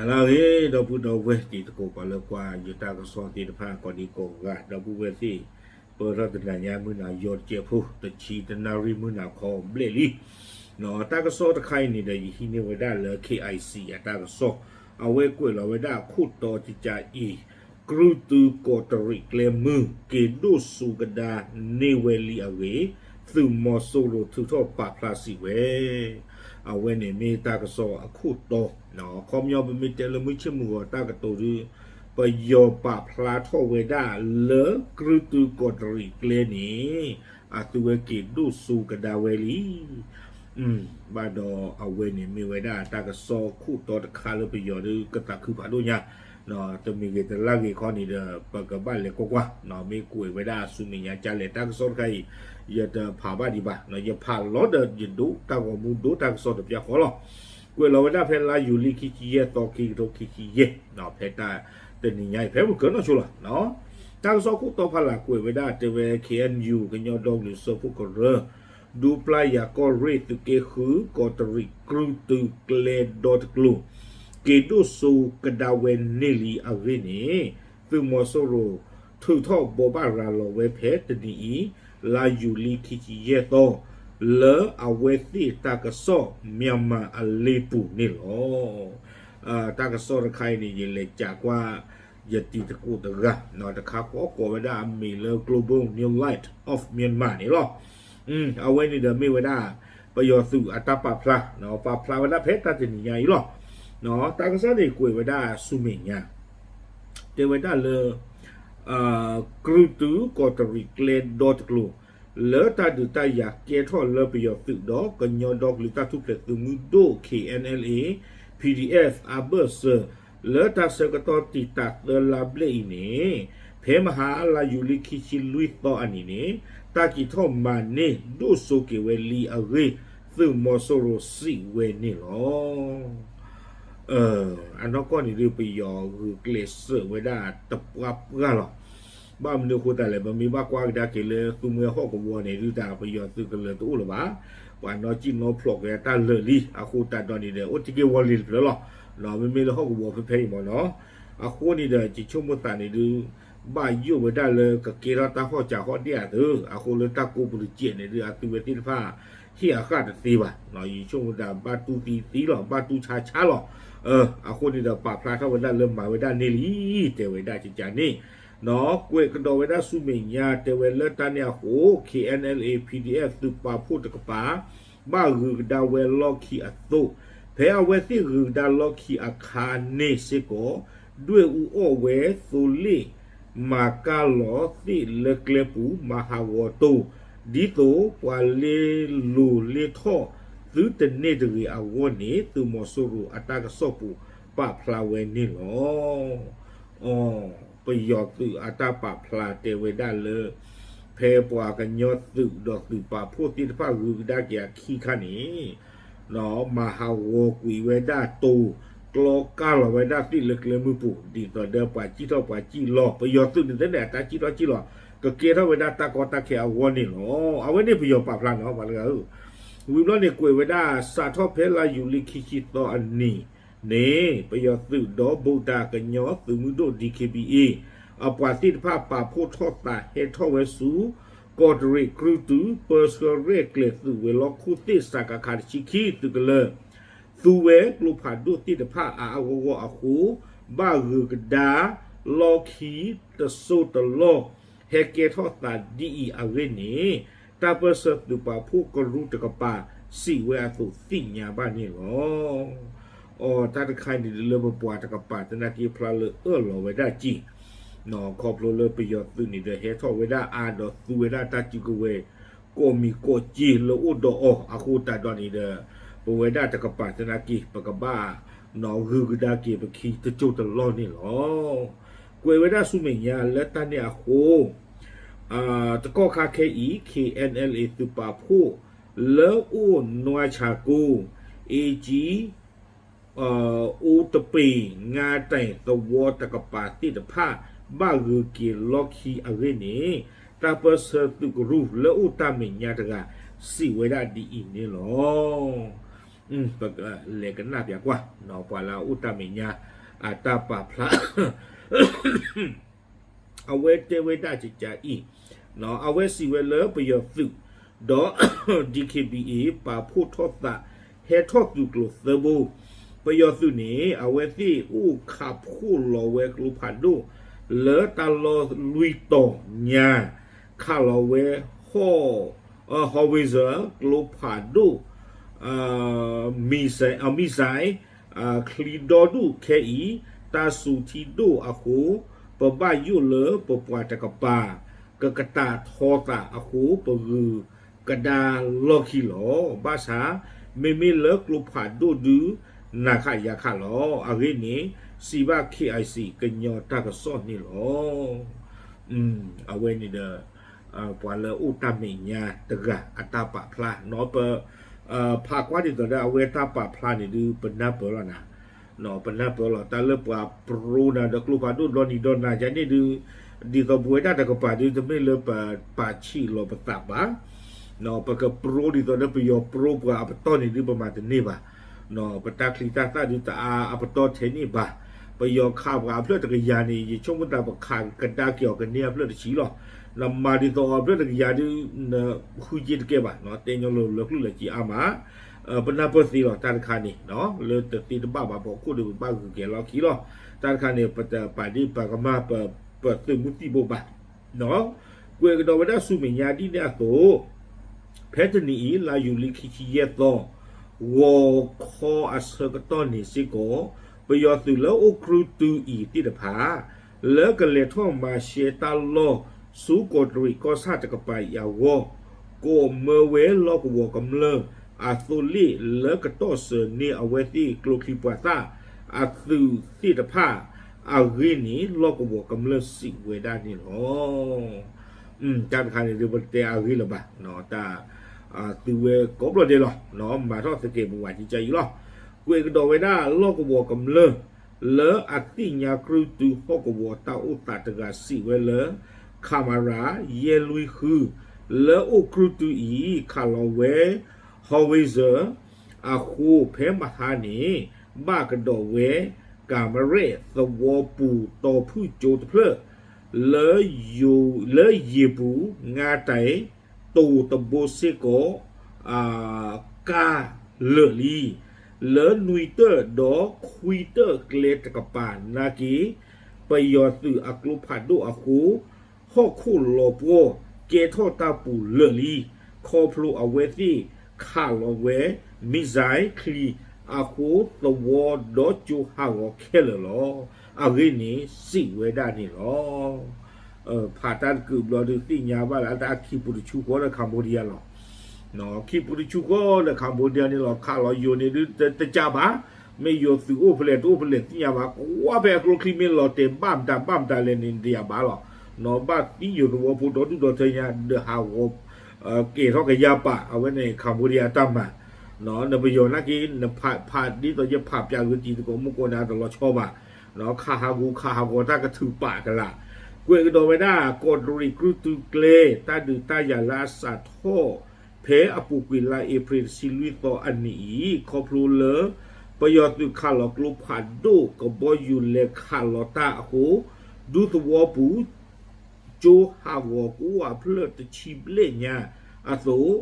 လၢအဂ့ၤ ဒီပုၢ်ဒီဝဲၢ်တံၤသကိး ပှၤလၢကွၢ်ယတၢ်ကစီၣ်သ့ၣ်တဖၣ် ကိးဒံကိးဂၤ ဒီပုၢ်ဝဲၢ်သ့ၣ် ပၢၢ်ထီၣ်တနၤညါ မုၢ်နၤယီၤတစဲးဖိ တဆံတနၣ်ရံၣ်မုၢ်နၤခီဘျဲၣ်လံ. တၢ်ကစီၣ်တခါအံၤန့ၣ်ဒီး ယဟံးန့ၢ်ဝဲဒၣ်လၢ K I C အတၢ်ကစီၣ် အဝဲကွဲးလီၤဝဲဒၣ်အခိၣ်တီတကးအံၤ ကြုၢ်တုကီးတရံးကျဲမုၢ် က့ၤဒိၣ်စိကဒါန့ၢ်ဝဲလံအဂ့ၢ် သုးမီၤစိရိၤထုးထီၣ်ပာ်ဖျါစံးဝဲ အဝဲန့ၣ်မ့ၢ်တၢ်ကစီၣ်အခိၣ်တီ, ခီပညီပမ့ၢ်တဲလၢမုၢ်ဆ့ၣ်မုၢ်ဂီၤတၢ်ကတိၤဒီး ပယီၤပာ်ဖျါထီၣ်ဝဲဒၣ်လၢကြုၢ်တုကီးတရံးကျဲန့ၣ် အသုဝဲက့ၤဒိၣ်စိကဒါဝဲလံ ဘၣ်ဒီးအဝဲန့ၣ်မ့ၢ်ဝဲဒၣ်တၢ်ကစီၣ်ခိၣ်တီတခါလၢပယီၤဒီးကသးခုဖးဒိၣ်ညါ, တမံၤဂ့ၤတလၢ်ဂ့ၤခီန့ၣ်ဒီး ပကဘၣ်လဲၤကွၢ်ကွၢ်, မ့ၢ်ကွဲးဝဲဒၣ်ဆူမဲာ်ညါကလဲၣ် တၢ်ကစီၣ်တခါအံၤ ယတဖးဘၣ်ဒံးဘၣ်, ယဖးလီၤဒီးယဒိတၢ်ဂီၤမူဒိတၢ်ကစီၣ်တပျၢ်ဃီလီၤ. ကွဲးလီၤဝဲဒၣ်ဖဲလါယူၤလံခံဆံယဲၢ်သီ ခံကထိခံဆံယဲၢ်, ဖဲတၢ်တနံၤညါအံၤ ဖဲမုၢ်ကနီၣ်ဆိလီၤ တၢ်ကစီၣ်ခိၣ်တီဖးလၢ်ကွဲးဝဲဒၣ်တဲဝဲ K N U ကညီဒီကလုာ်စၢဖှိၣ်ကရၢ ဒူပျၢ်ယၤကီၢ်ရ့ၣ်သုးက့ဃု ကီးတရံးကြုၢ်တုကျဲဒီတကျိၤ က့ၤဒိၣ်စိကဒါဝဲန့ၢ်လံအဂ့ၢ်န့ၣ် သုးမီၤစိရိၤ ထုးထီၣ်ဘိးဘၣ်ရၤလီၤဝဲဖဲတနံၤအံၤ လါယူၤလံခံဆံယဲၢ်သီ လၢအဝဲသ့ၣ်တၢ်ကစီၣ် Myanmar အလ့ပူၤန့ၣ်လီၤ. တၢ်ကစီၣ်တခါအံၤန့ၣ် ယလဲၤကးကွၢ် ယတံၤသကိးတဂၤ တခါဃီကိးဝဲဒၣ်အမံၤလၢ Global New Light of Myanmar န့ၣ်လီၤ. အဝဲန့ၣ်ဒီးမ့ၢ်ဝဲဒၣ် ပယီၤသုးအတၢ်ပာ်ဖျါ, ပာ်ဖျါဝဲဒၣ်ဖဲတၢ်တနံၤညါအံၤလီၤ. တၢ်ကစီၣ်န့ၣ်ကွဲးဝဲဒၣ်ဆူမဲာ်ညါ တဲဝဲဒၣ်လၢ ကြုၢ်တုကီးတရံးကျဲဒီတကျိၤ လၢတၢ်ဒုးတၢ်ယၤကဲထီၣ်လၢပယီၤသုးဒီးကညီဒီကလုာ်တၢ်ထူၣ်ဖျဲးသုးမုၢ်ဒိၣ် K N L A P D F အဘၢၣ်စၢၤ လၢတၢ်ဆၢကတီၢ်တံာ်တာ်သၢလါဘျဲၣ်အံၤန့ၣ် ဖဲမဟါလါယူၤလံခံဆံလွံၢ်သီအနံၤန့ၣ် တၢ်က့ၤထီၣ်မၤန့ၢ်ဒိၣ်စိက့ၤဝဲလံအဂ့ၢ် သုးမီၤစိရိၤစံးဝဲန့ၣ်လီၤ. အနီၢ်ကီၢ်န့ၣ်ဒုး ပယီၤဂုာ်ကျဲးစၢးဝဲဒၣ်တပှၢ်ပှၢ်လီၤ. ဘၣ်မနုၤအဃိသတးလဲၣ် ပမ့ၢ်ဘၣ်ကွၢ်ကဒါက့ၤလၢသူမွဲဟီၣ်ကဝီၤန့ၣ်ဒုး တၢ်ပယီၤသုးကလၢၤတအိၣ်လၢၤဘၣ်. ပှၤနီၣ်စံၣ်နီၣ်ဖျိးက့ၤအတၢ်လၢာ်လံ အဃိသတးဒီးန့ၣ်ဒီး အိၣ်တ့ၢ်က့ၤဝီၤလံၤတဖျၢၣ်လီၤ. မ့မ့ၢ်လၢဟီၣ်ကဝီၤဖဲဖဲအံၤမ့ၢ်နီၤ အဃိန့ၣ်ဒီး ယဆိကမိၣ်သးန့ၣ်ဒုး ဘၣ်ယိၣ်ဝဲဒၣ်လၢကကဲထီၣ်တၢ်ဟီၣ်စးဟီၣ်ဒ့ၣ်အသုး အဃိလၢတၢ်ကိးပူၤတစဲးန့ၣ်ဒုး အသုဝဲသ့ၣ်တဖၣ် ဟ့ၣ်အဃၣ်တသ့ဘၣ်. ယဆိကမိၣ်သးဘၣ်တူၢ်သံသံလီၤ ဘၣ်တူၢ်ဆါဆါလီၤ. အဃိန့ၣ်ဒီးပာ်ဖျါထီၣ်ဝဲဒၣ်လၢမၤဝဲဒၣ်န့ၢ်လံ တဲဝဲဒၣ်ကကန့ၣ် ကွဲးကဒီးဝဲဒၣ်ဆူမဲာ်ညါ တဲဝဲလၢတၢ်န့ၣ်အဃိ K N L A P D F သုးပာ်ဖှိၣ်တကပၤ ဘၣ်ဂုၤကဒါဝဲလီၢ်ခံအသိး ဖဲအဝဲသ့ၣ်ဂုၤကဒါလီၢ်ခံအခါန့ၣ်စ့ၢ်ကီး ဒွဲၣ်အူအီၣ်ဝဲသိလ့ၣ် မၤကၢ်လီၤသ့ၣ်လၢကျဲပူၤ မၤဟးဂီၤတိၤ ဒ်သိးပှၤလ့လိၤလ့ထီၣ်သုတန့ၢ်တဂ့ၤအဂီၢ်န့ၣ် သုးမီၤစိရိၤအတၢ်ကစီၣ်ပူၤပာ်ဖျါဝဲန့ၣ်လီၤ. ပယီၤသုးအတၢ်ပာ်ဖျါတဲဝဲဒၣ်လၢ ဖဲပှၤကညီသုးဒီးသုးပာ်ဖှိၣ်သ့ၣ်တဖၣ်ဂုၤကဒါက့ၤအခံခါန့ၣ် မၤဟးဂီၤကွံာ်ဝဲဒၣ်တိၤ ကျီကၢ်လီၤဝဲဒၣ်သ့ၣ်လၢကျဲမုၢ်ပူၤ ဒ်သိးဒီးပှၤစံၣ်ထီၣ်ပှၤစံၣ်လီၤ ပယီၤသုးန့ၣ်သ့ၣ်န့ၣ် အတၢ်စံၣ်ထီၣ်စံၣ်လီၤ ကကဲထီၣ်ဝဲဒၣ်တၢ်ကီတၢ်ခဲအဂီၢ်န့ၣ်လီၤ. အဝဲန့ၣ်ပယီၤပာ်ဖျါနီၤ ပှၤတဂၤဧၢ ဝံၤဘျီန့ၣ်ကွဲးဝဲဒၣ် စးထီၣ်ဖဲလါယူၤလံခံဆံသီအနံၤန့ၣ် ပယီၤသုးဒီး ဗုဒ္ဓကညီသုးမုၢ်ဒိၣ် D K B A အပှၤသ့ၣ်တဖၣ်ပာ်ဖှိၣ်ထီၣ်သးဟဲထီၣ်ဝဲဆူ ကီးတရံးကြုၢ်တု ပၢဆှၢရဲၣ်ကျဲၤသုးဝဲၤလီၢ်ခိၣ်သ့ၣ် စကခ တဆံခံ သုးကလၢၤ သူဝဲကျိဖးဒိၣ်သ့ၣ်တဖၣ်အါအါဂီၢ်ဂီၢ်အဃိ ဘၣ်ဂုၤကဒါလီၢ်ခံတစိၢ်တလီၢ် ဟဲကဲထီၣ်သးဒ်အံၤအဂ့ၢ်န့ၣ် တၢ်ပၢၢ်ဆၢသုးပာ်ဖှိၣ်ကရူၢ်တကပၤ စံးဝဲအသိးသ့ၣ်ညါဘၣ်န့ၣ်လီၤ. အီ တၢ်တခါအံၤန့ၣ်ဒုးလၢပပှၤတကပၤသနာ်က့ဖျါလၢအၢၣ်လီၤဝဲဒၣ်က့ၤ ခီဖျိလၢပယီၤသုးန့ၣ်ဒီးဟဲထီၣ်ဝဲဒၣ်အါဒီးသူဝဲဒၣ်တၢ်စုကဝဲၤ ကိးမံၤကိးက့လၢအိၣ်ဒီးအီၤအဃိသတးဒီးန့ၣ်ဒီး ပဝဲဒၣ်တကပၤသနာ်က့ ပကဘၣ် ဂုၤကဒါက့ၤပခံတစိၢ်တလီၢ်န့ၣ်လီၤ. ကွဲးဝဲဒၣ်ဆူမဲာ်ညါလၢတၢ်န့ၣ်အဃိ တကီၢ်ခါခဲအံၤ K N L A သုးပာ်ဖှိၣ် လၢအိၣ်နွါဆၣ်ကိ အ့ကၠံ အိတပ့ၤ ငါးတိုင် သဝီတကပၤသ့ၣ်တဖၣ် ဘၣ်ဂုၤက့ၤလီၢ်ခံအဂ့ၢ်န့ၣ် တၢ်ပၢၢ်ဆၢသုးကရူၢ်လၢအိၣ်တၢ်မဲာ်ညါတဂၤ စံးဝဲဒၣ်ဒ်အံၤန့ၣ်လီၤ. ပကလဲၤကနၣ်ပၠးကွၢ် ပှၤလၢအအိၣ်တၢ်မဲာ်ညါ အတၢ်ပာ်ဖျါ အဝဲတဲဝဲဒၣ်ကကါအံၤ အဝဲစံးဝဲလၢပယီၤသုး ဒီး DKBA ပာ်ဖှိၣ်ထီၣ်သး ဟဲထီၣ်သုးကျိၤသၢဘိ ပယီၤသုးန့ၣ် အဝဲသ့ၣ်အိၣ်ခးဖှိၣ်လီၤဝဲကျိဖးဒိၣ် လၢတၢ်လီၢ်လွံၢ်တီၤညါ ခးလီၤဝဲ ဟီၣ် howitzer ကျိဖးဒိၣ် မံၣ်စဲး ချံဒီဒူၣ်ခဲအံၤ တၢ်စူၤထံဒိၣ်အဃိ ပဘၣ်ယိၣ်လၢပပှၤတကပၤ ကကတာ်ထီသးအဃိ ပဂုၤကဒါလီၢ်ခံလီၤ. ဘၣ်ဆၣ် မ့မ့ၢ်လၢကျိဖးဒိၣ်ဒု နၤခးယၤခးလီၤ. အဂ့ၢ်န့ၣ် စံးဘၣ် KIC ကညီတၢ်ကစီၣ်န့ၣ်လီၤ. အဝဲန့ၣ်ဒီး ပှၤလၢအိၣ်တၢ်မဲာ်ညါတဂၤအတၢ်ပာ်ဖျါနီၤ ပ ဖးကွၢ်ဒ်သိးဒီးအဝဲတၢ်ပာ်ဖျါန့ၣ်ဒု ပနၢ်ပၢၢ်လီၤနၤ ပနၢ်ပၢၢ်လီၤ တၢ်လၢပှၤပြိနၤဒီးကျိဖးဒိၣ်ဒီနံၤဒီနၤယါန့ၣ်ဒု ဒ်သိးပဝဲဒၣ်တကပၤဒု တမ့ၢ်လၢပပာ်ဆံးလီၤပသးဘၣ် ပကပြိဒ်သိးဒီးပယီၤပြိပှၤအပတီၢ်န့ၣ်ဒု ပမၤတန့ၢ်ဘၣ် ပတၢ်ချံတၢ်သၣ်ဒုတအါအပတီၢ်ထဲန့ၣ်ဘၣ် ပယီၤခးပှၤအဖျၢၣ်တကယၤန့ၣ် ယဆိကမိၣ်သးပခးကဒါက့ၤအီၤကန့ၢ်အဖျၢၣ်တဆံလီၤ. နမၤဒ်သိးအီၤအဖျၢၣ်တကယၤဒု နဃုက့ၤတကဲဘၣ် တဲညီလိၤလၢကျုၢ်လၢက့ၤအါမး ပနၢ်ပၢၢ်သ့လီၤ တၢ်တခါန့ၣ် လၢတသ့တဘၣ်ဘၣ်ဘီခိၣ်ဒီးပဘၣ်ဂုၤက့ၤလီၢ်ခံလီၤ. တၢ်တခါန့ၣ် ပတပာ်ဒ့ၣ်ပာ်ကမၣ် ပသုးမုၢ်သံၣ်ဘိဘၣ် ကွဲးကဒီးဝဲဒၣ်ဆူမဲာ်ညါဒ်န့ၣ်အသိး ဖဲတနံၤအံၤ လါယူၤလံခံဆံယဲၢ်သီ ဂီၤခီအဆၢကတီၢ်န့ၣ်စ့ၢ်ကီး ပယီၤသုးလၢအိၣ်ကြုၢ်တုၤအံၤသ့ၣ်တဖၣ် လၢကလဲၤထီၣ်မၤရှဲတၢ်လီၢ်ဆူကီးတရံးကီၢ်ဆၣ်တကပၤအံၤအဂီၢ် ကိးမၢဝဲလီၢ်ကဝီၤကမျၢၢ်အသိလ့ၣ်လၢကတီၢ်စၢၤန့ၢ်အဝဲသ့ၣ်ကျိချံပှၤသၣ်အသုးသ့ၣ်တဖၣ် အဂ့ၢ်န့ၣ် လီၢ်ကဝီၤကမျၢၢ်စံးဝဲဒၣ်န့ၣ်လီၤ. တၢ်တခါန့ၣ်ဒု ပတဲအဂ့ၢ်လၢၤဘၣ် တၢ် သုဝဲကိးဘျီဒဲးလီၤ မၤထီၣ်သကဲးပဝးကကါအံၤလီၤ. ကွဲးကဒီးဝဲဒၣ်လီၢ်ကဝီၤကမျၢၢ် လၢအသ့ၣ်ညါကြုၢ်တုၤဟီၣ်ကဝီၤတၢ်အိၣ်သးတဂၤစံးဝဲလၢ ခမရ ယဲၢ်လွံၢ်ဃု လၢအိၣ်ကြုၢ်တုၤအံၤ ခးလီၤဝဲ howitzer အဃိ ဖဲမဟါန့ၣ် ဘၣ်ကဒီးဝဲ ကၤမရဲၣ်သဝီပူၤတီဖုၣ်ကၠိတဖျၢၣ် လၢ လၢယံၤပူၤ ငါးတိုင် တိၤတဘိစ့ၢ်ကီး ကၢ်လၢာ်လံ လၢနွံတၢၣ်ဒီခွံတၢၣ်ကျဲတကပၤနာ်က့ ပယီၤသုးအကျိဖးဒိၣ်အဃိ ဟီၣ်ခိၣ်လီၤပှီၢ် ကဲထီၣ်တၢ်ပူၤလၢာ်လံ ခီဖျိအဝဲသ့ၣ်ခးလီၤဝဲ မံၣ်စဲးချံအဃိ သဝီဒီကၠိဟးဂီၤခဲလၢာ်လီၤ. အဂ့ၢ်န့ၣ် စံးဝဲဒၣ်န့ၣ်လီၤ. ဖးတၢ်တကုးဘျီဒုး သ့ၣ်ညါဘၣ်လၢတၢ်ခံပူၤတဆူဃီလၢ Cambodia လီၤ. ခံပူၤတဆူဃီလၢ Cambodia န့ၣ်လီၤ ခးလီၤယိၤန့ၣ်ဒုး တကးဘၣ် မ့ၢ်ယိၤသုးအိၣ်ဖဲလဲၣ်တအိၣ်ဖဲလဲၣ်သ့ၣ်ညါဘၣ် ကွၢ်ဖဲအကျိချံမ့ၢ်လီၤတဲာ်ဘၣ်မတၤဘၣ်မတၤလဲၣ်န့ၣ် တယၤဘၣ်လီၤ. ဘၣ်သံယိၤသဝီဖိဒီဒူၣ်ဒီထၢညါ ဒီးဟးဂီၤ ကဲထီၣ်ကယၤပာ် အဝဲန့ၣ် Cambodia အတၢ်မၤ နပယီၤနာ်က့ နဖးဒ်သိးယဖးပၠးဂ့ၤကံၤသကိးမူကီးန့ၣ် အတလီၤဆီဘၣ် ခးဟးဂီၤခးဟးဂီၤတၢ်ကထုးပာ်ကလာ် ကွဲးကဒီးဝဲဒၣ် ကီးတရံးကြုၢ်တုၤကျဲ တၢ်ဒုးတၢ်ယၤလၢအစးထီၣ် ဖဲအပူၤကွံာ်လါအ့ဖြ့ၣ်တဆံလွံၢ်သီအနံၤအံၤ ခီဖျိလၢ ပယီၤသုးခးလီၤကျိဖးဒိၣ်ကဘီယူၤလဲၤခးလီၤတၢ်အဃိ ဒူသဝီပူၤ ကၠိဟးဂီၤကအိၣ်အဖျၢၣ်တဆံဘျဲၣ်ညါအသိး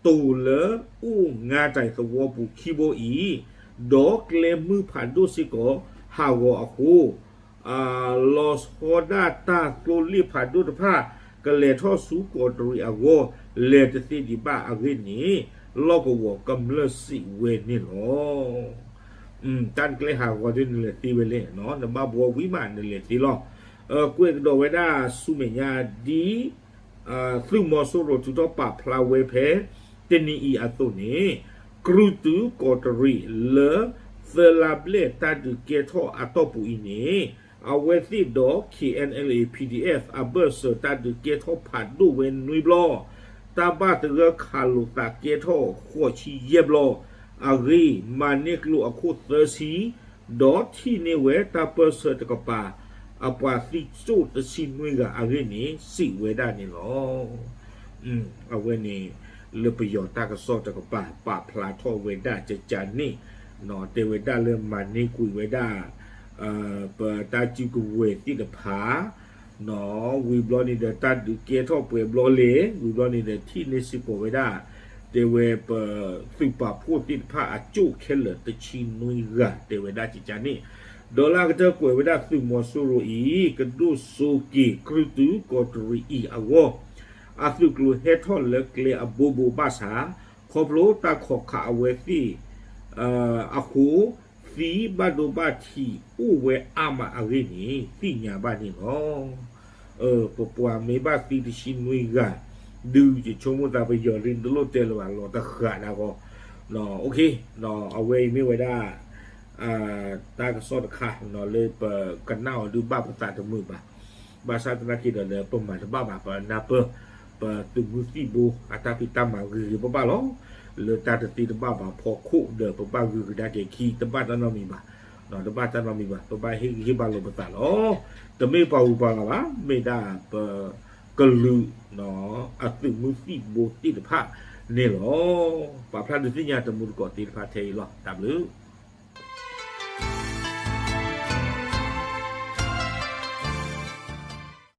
တိၤလၢအိၣ်ငါးတိုင်သဝီပူၤခံဘိအံၤ ဒီးကျဲမုၢ်ဖးဒိၣ်စ့ၢ်ကီးဟးဂီၤအဃိ လီၤဆီဒၣ်တၢ်ကျိလ့ၣ်ဖးဒိၣ်တဖၣ် ကလဲၤထီၣ်ဆူကီးတရံးအဂီၢ် လဲၤတသ့ဒံးဘၣ်အဂ့ၢ်န့ၣ် လီၢ်ကဝီၤကမျၢၢ်စံးဝဲန့ၣ်လီၤ. တၢ်နကျဲဟးဂီၤဒ်နလဲၤသ့ဝဲလဲၣ် နဘၣ်ဘှီဝံၤမးနလဲၤသ့လီၤ. ကွဲးကဒီးဝဲဒၣ်ဆူမဲာ်ညါဒ် သုးမီၤစိရိၤထုးထီၣ်ပာ်ဖျါဝဲဖဲ တနံၤအံၤအသိးန့ၣ် ကြုၢ်တုၤကီးတရံးလၢ သၢလါဘျဲၣ်တၢ်ဒုးကဲထီၣ်အတီၢ်ပူၤအံၤန့ၣ် အဝဲသ့ၣ်ဒီး K N L A P D F အဘၢၣ်စၢၤတၢ်ဒုးကဲထီၣ်ဖးဒိၣ်ဝဲနွံဘျီ တၢ်ဘၣ်သဂၢၢ်ခးလိာ်သးကဲထီၣ်ဃိးဆံယဲၢ်ဘျီ အဂ့ၢ် မၤန့ၢ်ကျိအခိၣ်သၢဆံ ဒီးထံၣ်န့ၢ်ဝဲတၢ်ပၢၢ်ဆၢတကပၤ အပှၤသံကၠိၣ်တဆံနွံဂၤအဂ့ၢ်န့ၣ် စံးဝဲဒၣ်န့ၣ်လီၤ. အဝဲန့ၣ် လၢပယီၤတၢ်ကစီၣ်တကပၤ ပာ်ဖျါထီၣ်ဝဲဒၣ်ကကန့ၣ်, တဲဝဲဒၣ်လၢမၤန့ၢ်ကွံာ်ဝဲဒၣ် ပတၢ်စုကဝဲၤသ့ၣ်တဖၣ် ဝံၤဘျီန့ၣ်ဒီး တၢ်ဒုးကဲထီၣ်ပှဲၤဘျီလဲၣ်, ဝံၤဘျီန့ၣ်ဒီး ထံၣ်န့ၢ်စ့ၢ်ကီးဝဲဒၣ် တဲဝဲပသုးပာ်ဖှိၣ်သ့ၣ်တဖၣ်အကၠိၣ်ခဲလၢာ် တဆံနွံဂၤ တဲဝဲဒၣ်ကကန့ၣ်, ဒီးလၢအကတၢၢ်ကွဲးဝဲဒၣ်သုးမီၤစိရိၤအံၤ ကဒိၣ်စိက့ၤကြုၢ်တုၤကီးတရံးအံၤအဂီၢ် အသုးကျိၤဟဲထီၣ်လၢကျဲအဘိဘိဘၣ်ဆၣ် ခီဖျိတၢ်ခိးခးအဝဲသ့ၣ် အဃိ သံဘၣ်ဒိဘၣ်ထံးအိၣ်ဝဲအါမးအဂ့ၢ်န့ၣ် သ့ၣ်ညါဘၣ်န့ၣ်လီၤ. ပပှၤမ့ၢ်ဘၣ်သံတဆံနွံဂၤ ဒုးယဆိကမိၣ်သးပယီၤရ့တလိၣ်တဲလၢၤဘၣ် လီၤတဃာ်ဒၣ်ဂီၢ်, အဝဲအံၤမ့ၢ်ဝဲဒၣ် တၢ်ကစီၣ်တခါလၢပကနၣ်အီၤဒုးဘၣ်ပသးတမုာ်ဘၣ်. ဘၣ်ဆၣ်သနာ်က့ဒီးလၢပမၤတဘၣ်ဘၣ် ပနၢ်ပၢၢ် ပသုးမုၢ်သံၣ်ဘိအတၢ်ဖံးတၢ်မၤဂ့ၤဂ့ၤဘၣ်ဘၣ်လီၤ. လၢတၢ်တသ့တဘၣ်ဘၣ်ဖီခိၣ်ဒီး ပဘၣ်ဂုာ်ကဒါက့ၤခံ တဘၣ်တၢ်နီတမံၤဘၣ်, တဘၣ်တၢ်နီတမံၤဘၣ်, ပဘၣ်ဟ့ၣ်ဂံၢ်ဟ့ၣ်ဘါလိာ်ပသးလီၤ. တမ့ၢ်ပှၤဂုၤပှၤဂၤဘၣ်, မ့ၢ်ဒၣ်ပကလုာ် အသုးမုၢ်သံၣ်ဘိသ့ၣ်တဖၣ်န့ၣ်လီၤ. ပာ်ဖျါဒုးသ့ၣ်ညါတမူတကိးသ့ၣ်တဖၣ်ထဲအံၤလီၤ. တၢ်ဘျုး